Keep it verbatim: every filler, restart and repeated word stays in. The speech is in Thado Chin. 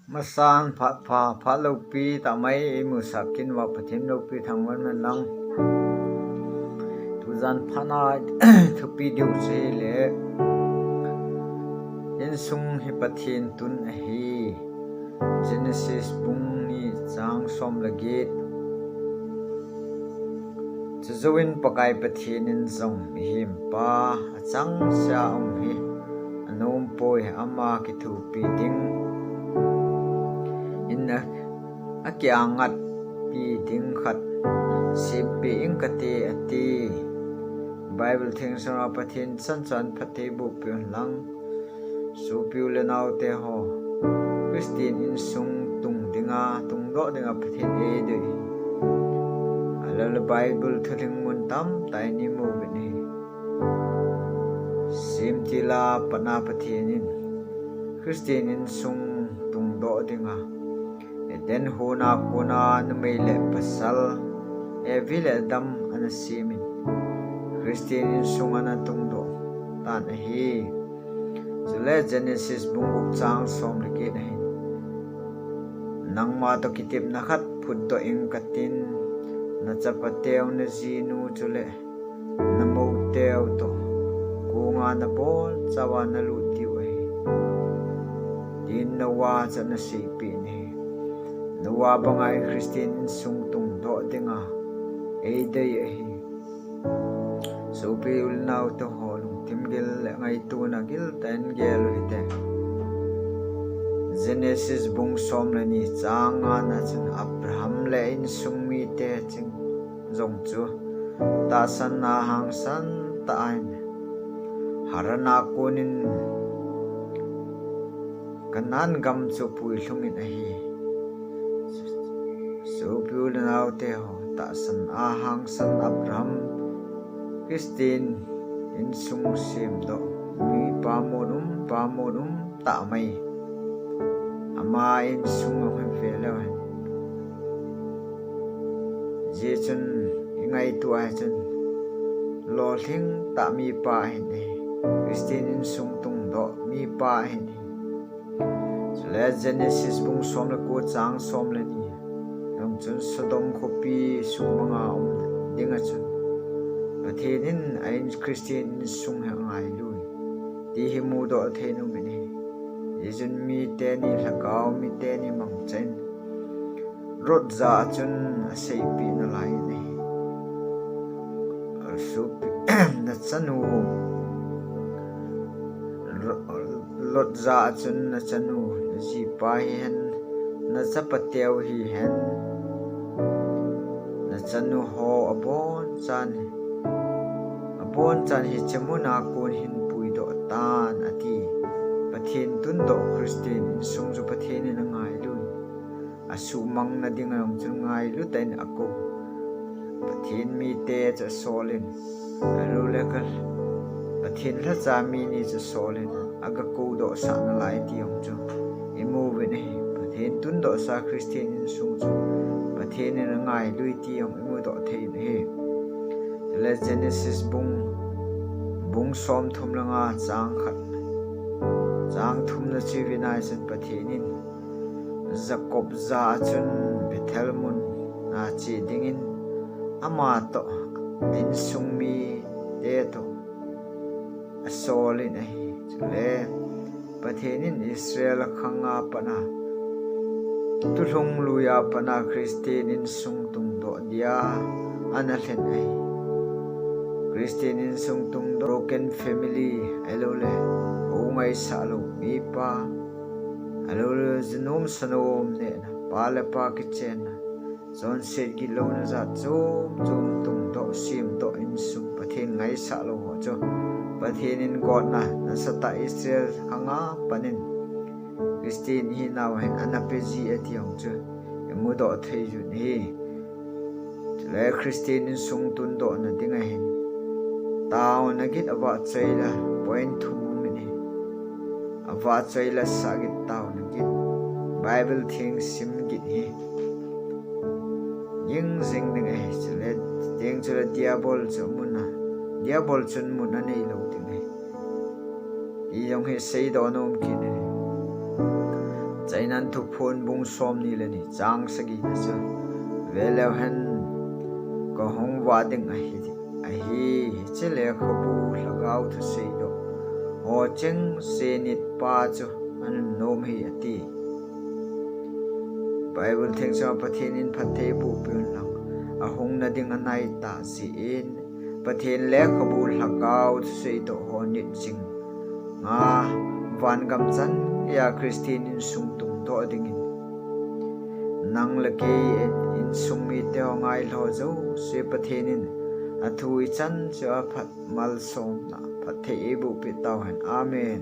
Masan phat pha, phat loupi tah mai, imu sah kit uva Pathen loupi thangvah in lang. Tujan phat a thupi diu chu le, insung hi Pathen tun ahi. Genesis bung ni chang som le get. Chujouvin Pakai Pathen in jong mihem pa achangseh a um hi anom poi, ama kithopi ding in a, akiangatpi ding khat sempeh ing kate ati. Bible theng sunga Pathen chan chan phatthei boh peh un lang. Sopi u le nao te ho, Christian insung tung dinga, tungdoh dinga Pathen eidei. Ahilou le Bible thulhing mun tamtah in imu uvin ahi. Semtil a pat a Pathen in Christian insung tungdoh dinga Eden hon a kona numei le pasal Evi le Adam ana semin, Christian insung ana tungdoh tan ahi. Chule Genesis bung gup chang som le get ahin, nangma toh kitepna khat phutdoh ing katin, nachapateu, najinu chule namouteu toh konga nabonchauva nalut diu ahi, tin Noah chu ana seipeh in ahi. Noah banga Christian insung tungdoh dinga eidei ahi. Sopi u le nao te ho, lungthim gil le ngaitona gil tah in gel u hite. Genesis bung som le ni chang nga na chun Abraham le insung mite ching jong chu tahsan a hangsan tah in Haran a konin Canaan gam chu puilhung in ahi. Sopi u le nao te ho, tahsan a hangsan Abraham Christian insung semdoh, mipa mon um, pa mon um tah mai. Ama insung a hung ve leu hen, hijeh chun i ngaito a chun lolhing tah mipa ahin ahi. Christian insung tungdoh mipa ahin ahi. Chule Genesis bung som le ko chang som le ni jong chun Sodom khopi sumanga um dinga chun Pathen in a in Christian insung hi angailui ti hi mudoh thei in um in ahi. Hijeh chun mi teni lhagao, mi teni mangchan Lot jah a chun aseipeh nalai in ahi. Sopi, nachanu, Lot jah a chun nachanu, najipa hihen, nachapateu hihen, nachanu ho abonchan, abonchan hiche mun a kon hin puidoh tan ati. Pathen tundoh Christian insung chu Pathen in angailui. Asuhmang nading a jong chun ngailu tah in akou. Pathen mite chu asol in, alou le ka, Pathen lhacha mi ni chu asol in, aga koudoh sah nalai ti jong chu imu uvin ahi. Pathen tundoh sa Christian insung chu Pathen in angailui ti jong imudoh thei in ahi. Chule Genesis bung, bung somthum le nga chang khat, chang thum na chu ive na chun Pathen in Jacob jah a chun Bethel mun a che dingin ama toh insung mite toh asol in ahi. Chule Pathen in Israel khang a pat a tulhung lui a pat a Christian insung tungdoh dia ana lhen ahi. Christian insung tungdoh, broken family, ahilou le, u ngaisah lou mipa, ahilou le, jinom sanom nehna, pa le pa kichenna, chonset gitlouna jat chom chom tungdoh, semdoh insung, Pathen ngaisah lou ho chu Pathen in gotna nasatah Israel khang a pat in Christian hinau a hin ana pe ji e ti jong chu imudoh thei uvin ahi. Chule Christian insung tundoh nading a hin taona git, avahchoi la point thum um in ahi. Avahchoi la sah git, taona git, Bible theng sim git hi ging jing ding ahi. Chule, teng chule Diabol chu mun a, Diabol chun mun anei lou ding ahi ti jong hi seidoh nom kit in ahi. Chainan Thuphon bung somni le ni chang sagi na chu, ve leu hen, kahung vah ding ahi, ahi, hiche lekhabu lhagao thusei doh ho chengse nit pa chu anunnom ahi ati. Bible theng chunga Pathen in phatthei eiboh peh un lang, ahung na ding anai tah jeh in, Pathen lekhabu lhagao thusei doh ho nit jing a, vangam chan geiya Christian insung tungdoh dingin, nang le kei insung mite ho ngailhah jouse Pathen in athu ichan cheh a phat malsomna phatthei eiboh peh tauhen. Amen.